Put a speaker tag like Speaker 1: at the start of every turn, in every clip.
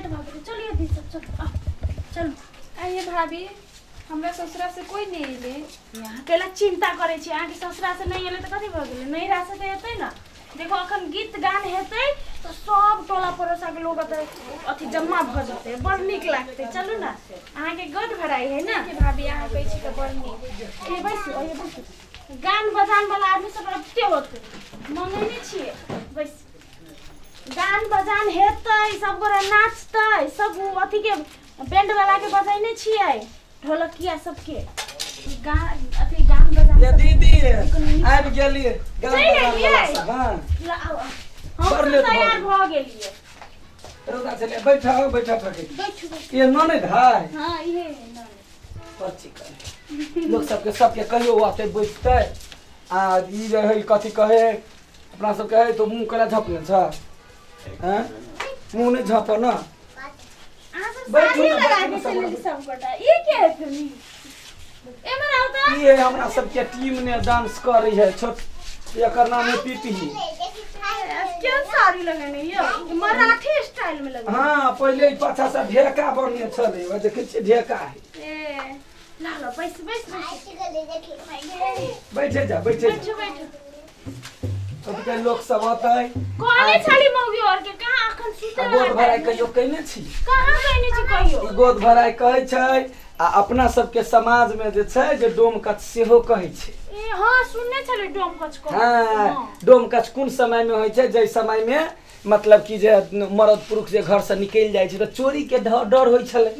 Speaker 1: Late भऽ गेलै। चलिए दी सब, चलू, आउ, चलू।
Speaker 2: आइए भाभी, हमरा ससुरा से कोई नहीं एले।
Speaker 1: अहाँ कैला चिंता करै छी? अहाँके ससुरा से नहि एलै तऽ कथी भऽ गेलै? नैहरा से तऽ एतै ने। देखो, अखन गीत गान हेतै तऽ सब टोला पड़ोसा के लोग एतऽ अथी जमा भऽ जेतै, बड़ नीक लागतै। चलू ने, अहाँके गोद भराइ है ने।
Speaker 2: के भाभी, अहाँ कहै छी तऽ बड़ नीक।
Speaker 1: ए बैसू, ए बैसू। गान बजान वाला आदमी सब अबते होतै, मंगेने छियै। बैस, गान बजान हेतै, सब गोरा नाचतै, सब उ अथी के बैंड वाला के बजैने छियै, ढोलकिया सबके गान अथी गान बजान
Speaker 3: ये
Speaker 1: सब।
Speaker 3: दीदी, आबि गेलियै गान
Speaker 1: चलि
Speaker 3: बजान
Speaker 1: गेलियै?
Speaker 3: वाला सब, हँ।
Speaker 1: ल, आउ, आउ। हम
Speaker 3: बड़
Speaker 1: सब
Speaker 3: लेट भऽ
Speaker 1: तैयार
Speaker 3: गेल।
Speaker 1: भऽ गेलियै।
Speaker 3: रौदा छलै। बैठा बैठा ठके।
Speaker 1: बैठू, बैठू।
Speaker 3: ये ननैद है?
Speaker 1: हाँ, इहे है ननैद।
Speaker 3: पर्ची करे लोक सबके, सबके कहियो अते बैठतै आ ई रहै कथी कहे अपना सबके है तो मुँह केना झपने छ? हैं, मुँह नहि झप ने।
Speaker 1: अहाँ सब
Speaker 3: बैठू
Speaker 1: साड़ी
Speaker 3: ने,
Speaker 1: लगा
Speaker 3: बैठू
Speaker 1: के
Speaker 3: ने सब
Speaker 1: चलि
Speaker 3: गोटा।
Speaker 1: सब गोटा। ई के है फिर? एमहर आउ तऽ।
Speaker 3: ई है हमरा सबके टीम ने डांस करै है, छोट, एकर नाम है पीपी।
Speaker 1: केहन साड़ी लगेने यौ, मराठी स्टाइल में लगेने।
Speaker 3: हाँ, पहिले ई पाछा से ढेका बनने छलै, ओ देखै छियै ढेका है।
Speaker 1: ए ला ला, बैस बैस बैस।
Speaker 3: बैठे जा, बैठे जा।
Speaker 1: बैठू, बैठू।
Speaker 3: अभी लोक सब अतै।
Speaker 1: कहने छली मौगी और के, कहाँ अखन सुते
Speaker 3: आ गोद
Speaker 1: वाला
Speaker 3: भराइ
Speaker 1: टाइम।
Speaker 3: कहियो कयने छी?
Speaker 1: कहाँ कहने छी कहियो?
Speaker 3: ई गोद भराइ कहै छै आ अपना सबके समाज में जे छै जे डोमकच सेहो कहै छै।
Speaker 1: ए हाँ, सुनने छली डोमकच को।
Speaker 3: हाँ, डोमकच कोन समय में होइ छै? जाहि समय में मतलब कि जे मरद पुरुष जे घर से निकलि जाइ छै तऽ चोरी के डर होइ छलै,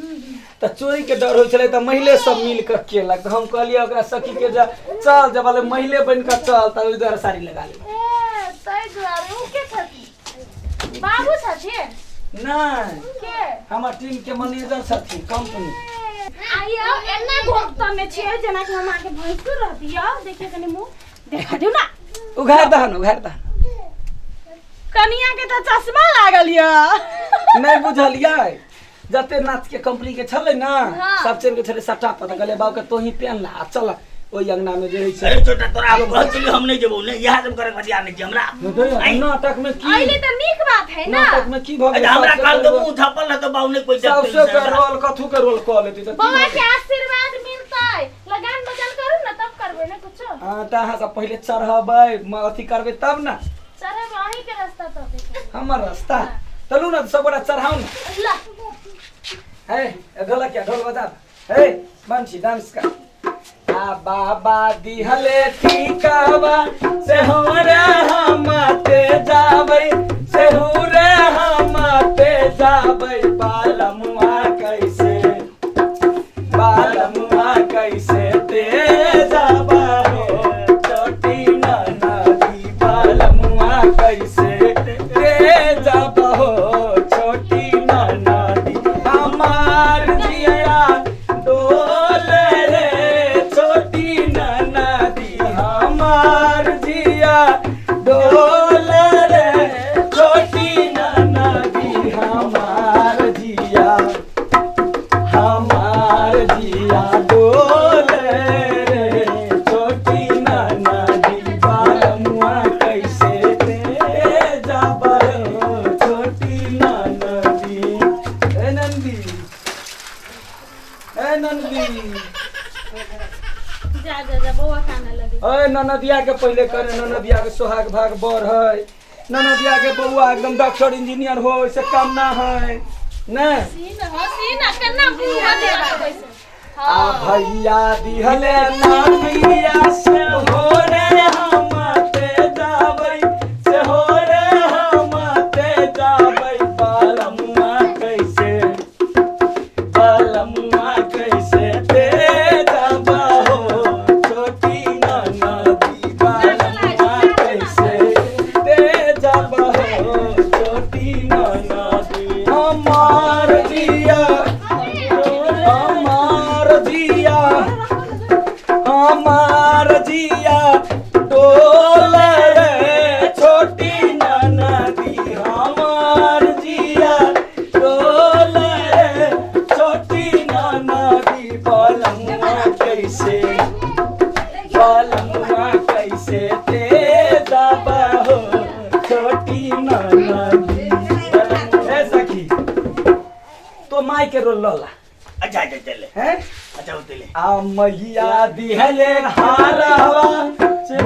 Speaker 3: तऽ चोरी के डर होइ छलै तऽ महिले सब मिल कऽ केलक। तऽ हम कहलियै ओकरा सखी के जे चल, जब बोले महिले बनि कऽ चल, तऽ ओहि दुआरे साड़ी लगा लेबै।
Speaker 1: ए ताहि दुआरे। उ के छथिन? बाबू छथिन?
Speaker 3: नहि।
Speaker 1: के?
Speaker 3: हमर टीम के मैनेजर छथिन कंपनी।
Speaker 1: आइयो एना घोकतने छियै जेनाकि हम अहाँके भैंसुर रहती। यौ, देखिए, कनि मुँह देखा दियौ ना।
Speaker 3: उघार दहन, उघार दहन।
Speaker 1: कनिया के तऽ चश्मा लागल यऽ।
Speaker 3: नहि बुझलियै? जते नाच के कंपनी के छलै ने,
Speaker 1: हाँ।
Speaker 3: सब चलि के छलै सट्टा पर, तऽ कहलियै बाबू के तोही पेन ला आ चल ओहि अंगना में जे होइ छै।
Speaker 4: अरे छोटा, तोरा हम कहै छलियौ हम नहि जेबौ ने, इएह सब करक अधिकार नहि छै हमरा। आँय?
Speaker 3: नाटक में की?
Speaker 1: अइले तऽ नीक बात है ना।
Speaker 3: नाटक में की भऽ गेल?
Speaker 4: अच्छा, हमरा
Speaker 3: साउसे
Speaker 4: कहल
Speaker 3: के
Speaker 4: तऽ
Speaker 3: रोल-
Speaker 4: मुँह झपल रहतौ बाबू, नहि कोइ देखतै।
Speaker 3: साउसे के रोल कथू के रोल कऽ लेती तऽ की
Speaker 1: बौआ
Speaker 3: भऽ
Speaker 1: के
Speaker 3: गेल?
Speaker 1: आशीर्वाद मिलतै। लगान बजान करू ने, तब करबै ने कुछो।
Speaker 3: हाँ, तऽ अहाँ सब पहिले चढ़बै, अथी करबै तब ने।
Speaker 1: चढ़ब अहीं के रास्ता तो देखो।
Speaker 3: हमर रास्ता चलू ने, सब गोटा चढ़ाउ ने।
Speaker 1: ला।
Speaker 3: हे, ए ढोलक या ढोल बजा। हे बंशी, डांस कर। आ बाबा दिहले टीकावा से हो रे हम ते जाबै, से हो रे हम ते जाबै, बालमुआ कैसे, बालमुआ कैसे ते जाबा हो छोटी ननदी, बालमुआ कैसे ते जाबा हो छोटी ननदी, हमार जिया डोल रे छोटी ननदी, हमार जिया डोल रे छोटी ननदी, हमार जिया, हमार जिया डोल रे छोटी ननदी, बालमुआ कैसे ते जाबर छोटी ननदी। ए नंदी, ए नंदी।
Speaker 1: जा जा जा, बौआ काने लगे।
Speaker 3: ए ननदिया के पहिले करे, ननदिया के सोहाग भाग बड़ है, ननदिया के बउआ एकदम डॉक्टर इंजीनियर हो से कम ना है ने।
Speaker 1: सीन हो सीन, केना मुँह देबा कैसे।
Speaker 3: आ भैया दिहले नातिया से हो रे हम ते जाबै, से हो रे हम ते जाबै, बालमुआ कैसे, बालमुआ कैसे ते जाबा हो छोटी ननदी, बालमुआ कैसे ते जाबा हो छोटी ननदी, हमार जिया, हमार जिया, हमार जिया डोल रे छोटी ननदी, हमार जिया डोल रे छोटी ननदी, बलमुआ कैसे, बलमुआ कैसे ते जाबा हो छोटी ननदी। ए सखी। तो माई के रोल लला।
Speaker 4: अच्छा अच्छा चले।
Speaker 3: हैं?
Speaker 4: अच्छा उतले।
Speaker 3: आ मैया दिहले हारावा,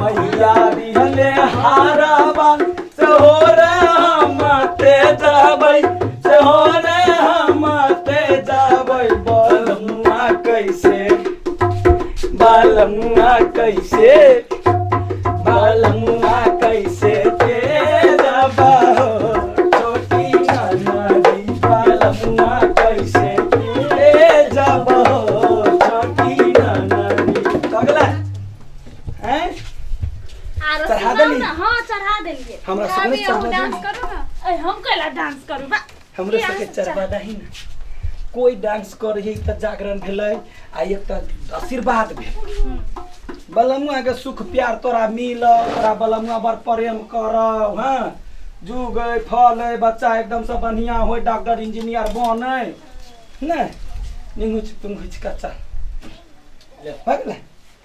Speaker 3: मैया दिहले हारावा, से हो रे हम ते जाबै, से हो रे हम ते जाबै, बलमुआ कैसे, बलमुआ कैसे, बलमुआ कैसे ते जाबा हो, छोटी ननदी, बलमुआ कैसे ते जाबा हो, छोटी ननदी। अगला हैं?
Speaker 1: आरो
Speaker 3: चढ़ा
Speaker 1: सुनाउ
Speaker 3: देली?
Speaker 1: ने, हाँ चढ़ा देलियै।
Speaker 3: हमरा सबके
Speaker 2: अभी अहूँ
Speaker 3: चढ़ा
Speaker 2: डांस
Speaker 3: दही।
Speaker 2: करू ना।
Speaker 1: ऐ हम कैला डांस करू बा?
Speaker 3: हमरे
Speaker 1: की
Speaker 3: सबके
Speaker 1: अहाँ
Speaker 3: चढ़वा दही ने। कोई डांस करही तऽ जागरण भेलै आ एक तऽ आशीर्वाद भेल। बलमुआ के सुख प्यार तोरा मिल, तोरा बलमुआ बड़ प्रेम करौ, हाँ जुग फल बच्चा एकदम से बढ़िया हो, डॉक्टर इंजीनियर बने ने। निंगुच तुंगुच कच्चा
Speaker 4: ले।
Speaker 3: भऽ गेलै।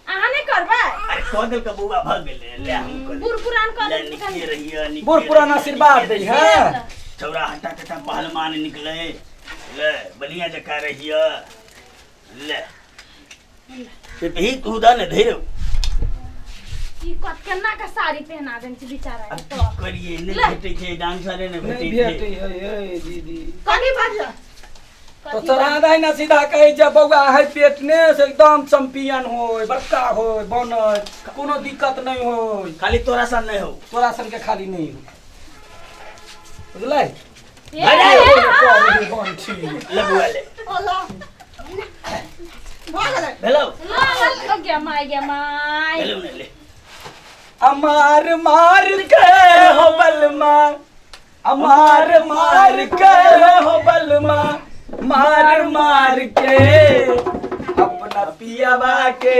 Speaker 1: अहाँ नहि करबै?
Speaker 4: अरे कह देल के बौआ भऽ गेलै, ले हम कर।
Speaker 1: बूढ़ पुरान कऽ
Speaker 4: ले
Speaker 1: देलकै
Speaker 4: निके
Speaker 1: कनि।
Speaker 4: रहिए, निके
Speaker 3: बूढ़ पुरान
Speaker 4: रहिए,
Speaker 3: आशीर्वाद
Speaker 4: निके
Speaker 3: दै
Speaker 4: रहिए।
Speaker 3: है।
Speaker 4: छौड़ा हटा टटा पहलवान निकले, ले बढ़िया जकाँ रहिए, ले से ही तू दा ने धैर्य।
Speaker 1: ई कत केना के साड़ी पहना देने छै बेचारा
Speaker 4: अब
Speaker 1: के
Speaker 4: की
Speaker 1: तो।
Speaker 4: करिए, नहीं
Speaker 1: ले।
Speaker 4: भेटै छै डांसरे, नहीं
Speaker 3: नहीं
Speaker 4: भेटै छै।
Speaker 3: भेटै है ए दीदी।
Speaker 1: कथी बाजल?
Speaker 3: तो चढ़ा दही ना, सीधा कहे जे बौआ है पेट ने से एकदम चैंपियन हो, बड़का हो, बने, कोनो दिक्कत नहीं हो।
Speaker 4: खाली तोरा सन नहीं हो।
Speaker 3: तोरा सन के खाली नहीं हो, बुझलै?
Speaker 1: ए,
Speaker 4: अरे,
Speaker 1: ए, हाँ।
Speaker 3: बंठी।
Speaker 4: ले बौआ ले। भेलौ?
Speaker 1: ला, ला, गे माय, गे my.
Speaker 4: भेलौ ने ले।
Speaker 3: अमार मार के हो बलमा, अमार मार के हो बलमा, मार मार के अपना पियावा के,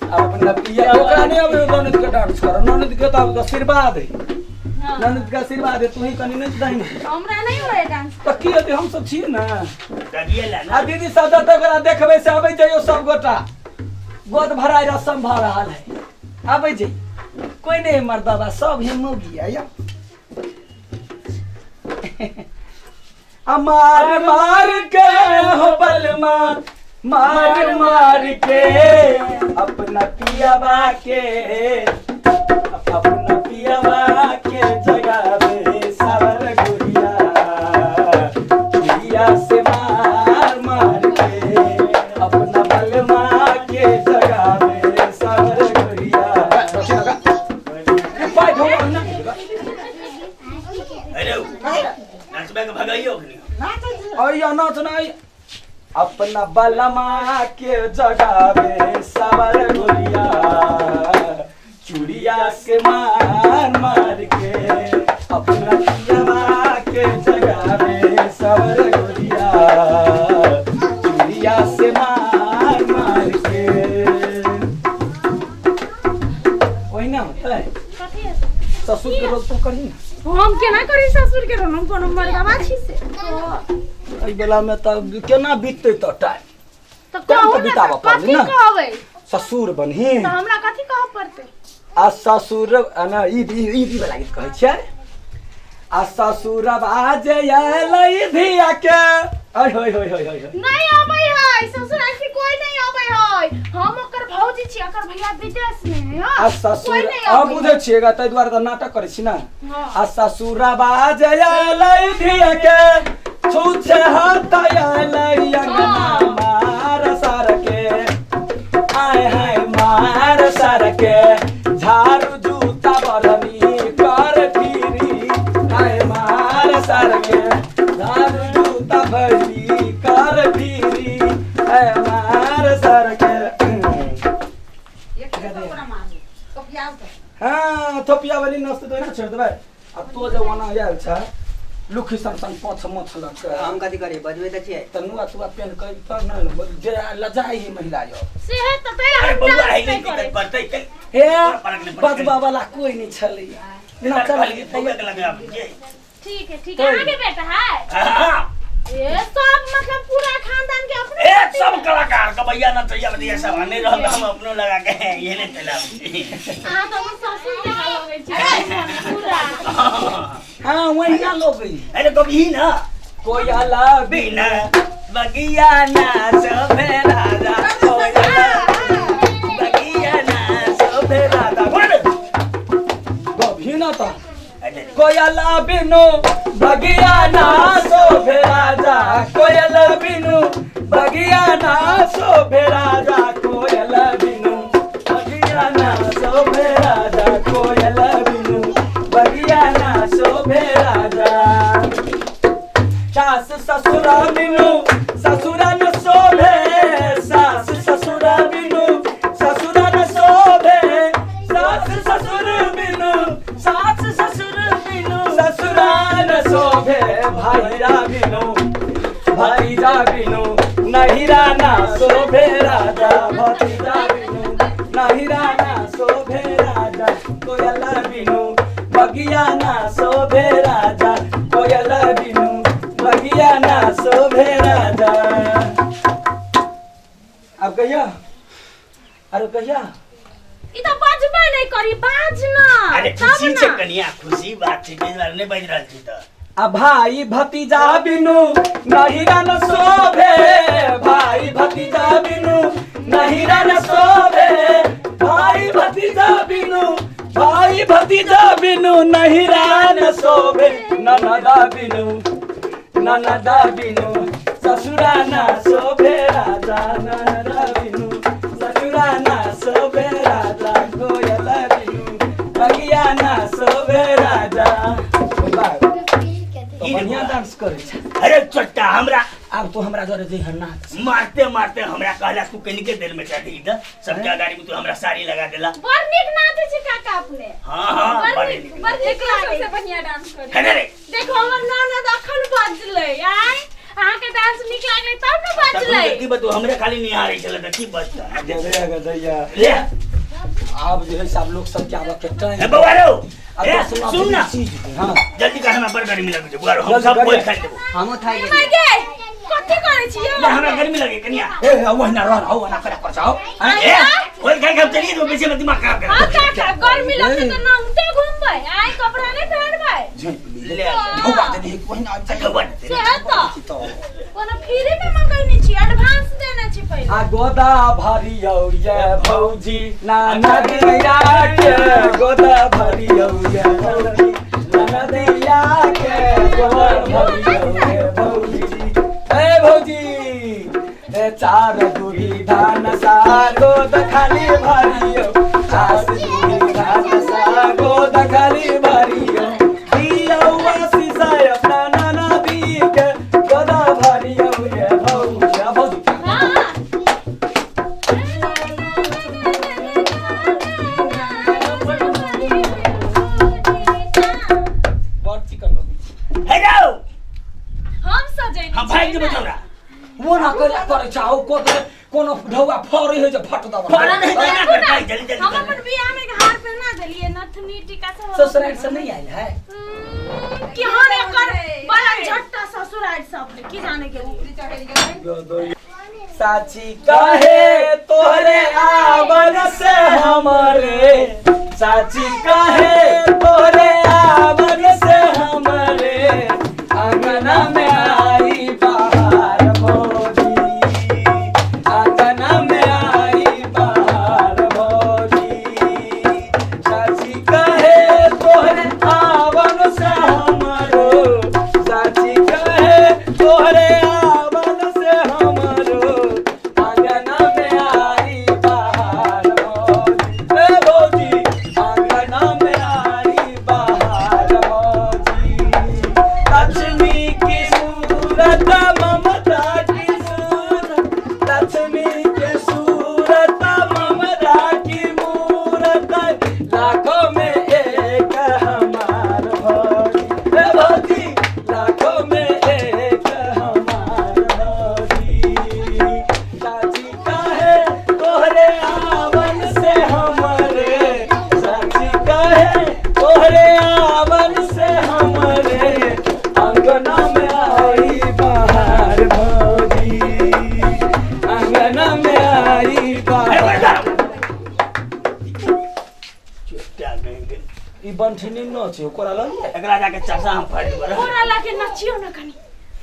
Speaker 3: अपना पिया। ओकरा नहीं अब ननद के डांस कर, ननद के तो अब आशीर्वाद है।
Speaker 1: हाँ।
Speaker 3: ननद के आशीर्वाद है, तू ही कनी नहीं दही।
Speaker 1: हमरा नहीं होए डांस।
Speaker 3: तऽ की हेतै, हम सब छियै ने।
Speaker 4: दगिए ले
Speaker 3: आ
Speaker 4: ना।
Speaker 3: दीदी सब जतऽ ओकरा देखबै से आबै जइयौ, सब गोटा गोद भराइ रसम भऽ रहल है, आबै जइयौ। कोई नहीं मर्दाबा, सब ही मौगी है या। अमार मार के हो बलमा, मार मार के अपना पियावा के, अपना पियावा के जगावे सावर गुड़िया, गुड़िया से मार मार के अपना बलमा के जगावे सावर गुड़िया। पाइ ढोल ना।
Speaker 4: अरे नाचबे के भगाइयो अखनी।
Speaker 3: अइया नाच नहीं, अपना बलमा के जगावे सावर गुड़िया, चूड़िया से मार मार के अपना पियावा के जगावे सावर गुड़िया, चूड़िया से मार मार के। ओहिना होतै।
Speaker 1: कथी हेतै?
Speaker 3: ससुर के रोल तू करही ना।
Speaker 1: हम केना करी ससुर के रोल? हम कोनो मर्दाबा छी से?
Speaker 3: एहि बेला में तऽ केना बीततै तऽ टाइम?
Speaker 1: तऽ
Speaker 3: टाइम
Speaker 1: कहू
Speaker 3: तऽ
Speaker 1: ने,
Speaker 3: बिताबऽ
Speaker 1: तऽ
Speaker 3: पड़लै
Speaker 1: कथी
Speaker 3: ने।
Speaker 1: कहबै?
Speaker 3: ससुर बनही।
Speaker 1: तऽ हमरा कथी कहऽ पड़तै?
Speaker 3: आ ससुर आ ना ई ई ई वाला गीत कहै छियै। आ ससुरबा जे अयलै धिया के, अय होय होय होय होय होय।
Speaker 1: नहीं आबै है ससुर, ऐसे कोई नहीं आबै है। हम ओकर भौजी छी, ओकर भैया विदेश में है। हाँ,
Speaker 3: आ
Speaker 1: कोई
Speaker 3: ससुर
Speaker 1: नहीं
Speaker 3: आ
Speaker 1: आबै
Speaker 3: बुझै छियै गा, ताहि दुआरे तऽ नाटक करै छी ना।
Speaker 1: हाँ।
Speaker 3: आ ससुरबा जे अयलै धिया के, छूछे हाथ अयलै अंगना, मार सार के, आय हाय मार सार के, झाड़ू जूता बरनी कर फिरी, आय मार सार के, झाड़ू जूता बरनी कर फिरी, आय मार सार के। हाँ थोपिया वाली नस्त तो ना छोड़ देबै। आ तो जे ओना आयल छ लुखी सन सन पछ मछ लग।
Speaker 5: हम कथी करियै, बजबै तऽ छियै।
Speaker 3: तऽ नुआ तुआ पेन कर तऽ न जे लजाइ ही महिला यो।
Speaker 1: से है तऽ तैं
Speaker 4: अरे
Speaker 1: हम
Speaker 4: बौआ
Speaker 1: डांस
Speaker 4: है
Speaker 1: नहि
Speaker 4: नहीं
Speaker 1: करै।
Speaker 4: दिक्कत पड़तै चल।
Speaker 3: हे
Speaker 4: फरक नहि पड़तै।
Speaker 3: बजबा वाला कोई नहीं छलै।
Speaker 4: नाचल बौआ के लगाबै छियै।
Speaker 1: ठीक है ठीक है। अहाँके बेटा है?
Speaker 4: हाँ।
Speaker 1: ए सब मतलब पूरा खानदान के अपने
Speaker 4: ए सब कलाकार गबैया नचैया बजैया सब आ नहीं रहल तऽ हम अपनो लगा के ये नहि चलाबै छी।
Speaker 1: अहाँ तऽ हमर ससुर जकाँ लगै छी पूरा।
Speaker 3: हाँ वही ना लोग।
Speaker 4: अरे कभी ना।
Speaker 3: कोयला बिना बगिया ना शोभे राजा, कोयला बगिया ना शोभे राजा। गभी ना तो कोयला बिनु बगिया ना शोभे राजा, कोयला बिनु बगिया ना शोभे राजा, कोयला बिनु बगिया ना शोभे राजा, कोयला बिनु बगिया ना शोभे राजा। सास ससुरा बिनु ससुरा न शोभे, सास ससुरा बिनु ससुरा न शोभे, सास ससुर बिनु सास ससुर बिनु ससुरा न शोभे, भाईरा बिनु भाईजा बिनु नहिरा ना शोभे राजा, भतीजा बिनु नहिरा ना शोभे राजा, कोयला बिनु बगिया ना शोभे राजा, कोयला बिनु बगिया ना शोभे राजा। अब कहिया, अरे कहिया
Speaker 1: ई त बजबे नै करी, बाज न।
Speaker 4: अरे खुशी छै कनिया, खुशी बात छै, ताहि दुआरे नहि बाजि रहल छी तऽ।
Speaker 3: आ भाई भतीजा बिनु नहिरा न शोभे, भाई भतीजा बिनु नहिरा न शोभे, भाई भतीजा बिनु भाई भतीजा बिनु नहिरा न शोभे, ननदा बिनु ननदा बिनु ससुरा न शोभे राजा, ननदा बिनु ससुरा न शोभे राजा, कोयला बिनु बगिया न शोभे राजा। बढ़िया डांस करे छै।
Speaker 4: अरे चट्टा हमरा
Speaker 3: आब तू हमरा जरे जइहन नाच।
Speaker 4: मारते मारते हमरा कहला तू कनिके देर में चढ़ी त सबके गाड़ी में तू हमरा साड़ी लगा देला।
Speaker 1: बड़ नीक नाचै छै काका अपने।
Speaker 4: हां हां,
Speaker 1: बड़ नीक, बड़ नीक लागै।
Speaker 2: सबसे बढ़िया डांस करे।
Speaker 4: हे रे
Speaker 1: देखो हमर ननद अखन बजलै। आय अहाँ के डांस नीक लागलै तब ने बजलै।
Speaker 4: की बतू हमरे खाली निहारै छलै त की बजता।
Speaker 3: जइया गे जइया।
Speaker 4: ले
Speaker 3: आब जे है सब लोग सब के आबऽ के टाइम।
Speaker 4: ए बौआ रो, ए सुन ना,
Speaker 3: हां
Speaker 4: जल्दी कर, हमरा बड़ गर्मी लगै छै बौआ रो, हम सब बोल खाइ देबो।
Speaker 5: हमहूँ थाकि
Speaker 1: माय
Speaker 5: गेलियै।
Speaker 1: गे कथी करै छी यौ?
Speaker 4: ले हमरा गर्मी लगे कनिया।
Speaker 3: ए ओहिना रह, ओहिना करे पर जाओ।
Speaker 4: ए बोल खाइ के हम चलिए तो बेसी में दिमाग खराब कर।
Speaker 1: हां काका गर्मी लगतै त नंगटे घुमबै, आय कपड़ा नै पहिरबै।
Speaker 4: ले
Speaker 3: ढौआ देने ओहिना
Speaker 4: ढौआ देने।
Speaker 1: से त कोनो फ्री में मंगैने छी, एडवांस देने छी पहिले।
Speaker 3: आ गोदा भरियौ ये भौजी नाना दिया के, गोदा भरियौ ये भौजी नाना दिया के, गोदा भरियौ ये भौजी। ए भौजी ए चार दूरी धान सा गोद खाली भरियौ, चार दूरी धान सा गोद खाली भरियौ, दियौ आशीष अपना नाना दी के, गोदा भरियौ ये भौजी। आ भौजी
Speaker 1: हां
Speaker 3: बड़ चिकन लगै छै।
Speaker 4: हे रो
Speaker 1: हम सजैने
Speaker 4: हम भागि जेबो तोरा।
Speaker 3: वो ना करे करे चाहो को कोनो ढौआ फरै है जे फट दबा।
Speaker 4: फड़ा नहीं देना कर भाई, जल्दी जल्दी
Speaker 1: हम
Speaker 4: कर।
Speaker 1: अपन बियाह में हार पहना देलिए, नथनी टीका सब।
Speaker 3: ससुराल से नहीं आयल है
Speaker 1: कि हन एकर बड़ा झट्टा ससुराल सब है, की जाने के लिए।
Speaker 3: साची कहे तोहरे आवन से हमरे, साची कहे तोहरे आवन से हमरे, अंगना में आई बहार भौजी, अंगना में आई बहार भौजी। साची कहे तोहरे आवन से हमरो, साची कहे तोहरे आवन से हमरो, अंगना में आई बहार भौजी। ए भौजी अंगना में आई बहार भौजी। लक्ष्मी की सूरत ममता की सूरत, लक्ष्मी के सूरत ममता की मूरत, लाखों में एक हमार भौजी। ए भौजी लाखों में एक हमार भौजी। चाची कहे तोहरे आवन से हमरे, चाची कहे तोहरे आवन से हमरे, अंगना में आई बहार भौजी, अंगना में आई
Speaker 4: अरे
Speaker 3: बहार।
Speaker 4: बड़ जा। चुपचाप गए।
Speaker 3: ई बंठनी न छै ओकरा लग
Speaker 4: एकरा जाके चरसा हम फाड़ि देबो रे।
Speaker 1: कोरा लाके नचियो न कनी,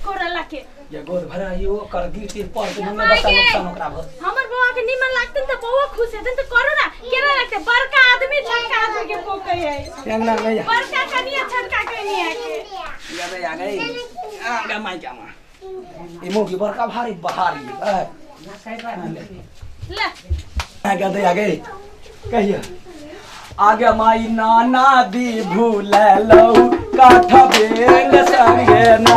Speaker 1: कोरला के
Speaker 3: ये गोद भराइयो कर गिर तिर पर के
Speaker 1: ये
Speaker 3: दुनिया बसा
Speaker 1: माय गे।
Speaker 3: नुकसान ओकरा भर
Speaker 1: हमर बौआ के निमन लागतन त बौआ खुश हेतन त करो ना केना लगते बड़का आदमी छोटका आदमी के पोकै है
Speaker 3: अंगना नहीं
Speaker 1: बड़का कनिया छोटका कनिया के
Speaker 3: या आ गई आ गा माई का मां ई मुगी बड़का भारी बहारी है
Speaker 1: ले
Speaker 3: आ गया दे आ गई कहियो आगे माई नाना दी भूललो काठ बेंग संगे ना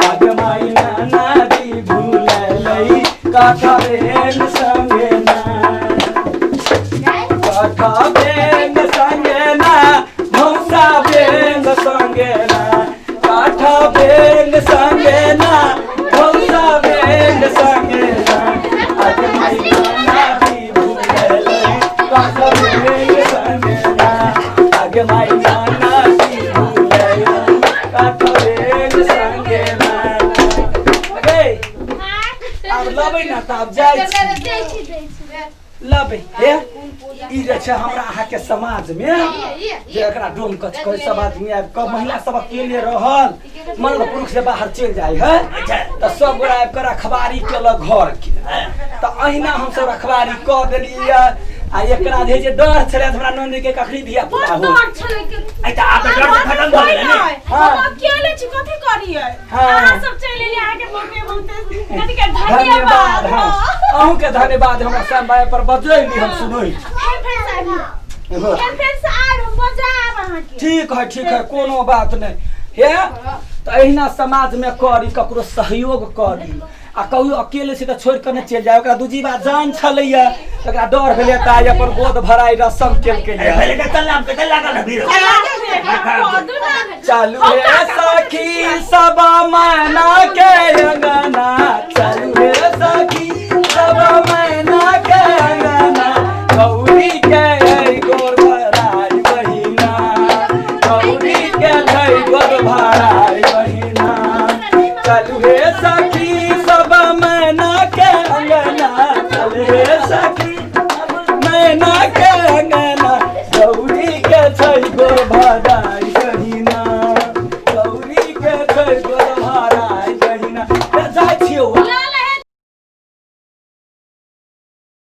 Speaker 3: आगे माई नाना दी भूललई काठ बेंग संगे ना काठ बेंग संगे ना भौसा बेंग संगे ना काठ बेंग संगे ना भौसा बेंग संगे ना आगे माई नाना दी भूललई काठ बेंग संगे ना आगे माई नाना दी भूललई काठ बेंग संगे ना अगे
Speaker 1: हां
Speaker 3: आब लबै ना तऽ आब जाइ छी
Speaker 1: दै छी दै छी
Speaker 3: लबै हे ई जे छै हमरा अहाँके समाजमे जे एकरा डोम कच कहै सब आदमी आबि कऽ महिला सब अकेले रहल मर्द पुरुष से बाहर चलि जाइ है तऽ सब गोरा आबि कऽ रखबारी केलक घरके तऽ अहिना हमसब रखबारी कऽ देलियै आ एकरा जे जे डर छलै हमरा ननदी के कखनी धिया पुता
Speaker 1: बड़
Speaker 3: हो
Speaker 1: डर छलै के
Speaker 4: अच्छा आब तऽ डर खतम भऽ गेलै ने
Speaker 3: हाँ।
Speaker 1: हम अकेले छी कथी करियै
Speaker 3: हाँ।
Speaker 1: अहाँ सब चलि एलियै अहाँके बहुते बहुते कथी के
Speaker 3: धन्यवाद
Speaker 1: धन्यवाद
Speaker 3: हाँ
Speaker 1: हाँ।
Speaker 3: अहूँके धन्यवाद हमरा समय पर बजैली हम सुनै
Speaker 1: फेर फेर से आबि फेर फेर से आबि हम बजायब अहाँके
Speaker 3: ठीक है ठीक है कोनो बात नहीं हे तऽ अहिना समाजमे करी ककरो सहयोग करी आ कहियो अकेले छी तऽ छोड़ि कऽ नहि चलि जाय ओकरा दूजी बात जान छलैया तऽ ओकरा डर भेलै तऽ आइ अपन गोद भराइ रसम केलकै
Speaker 4: अरे पहिले कतऽ लाग कतऽ लागल हबी रो
Speaker 3: चालू हे सखी सब मना के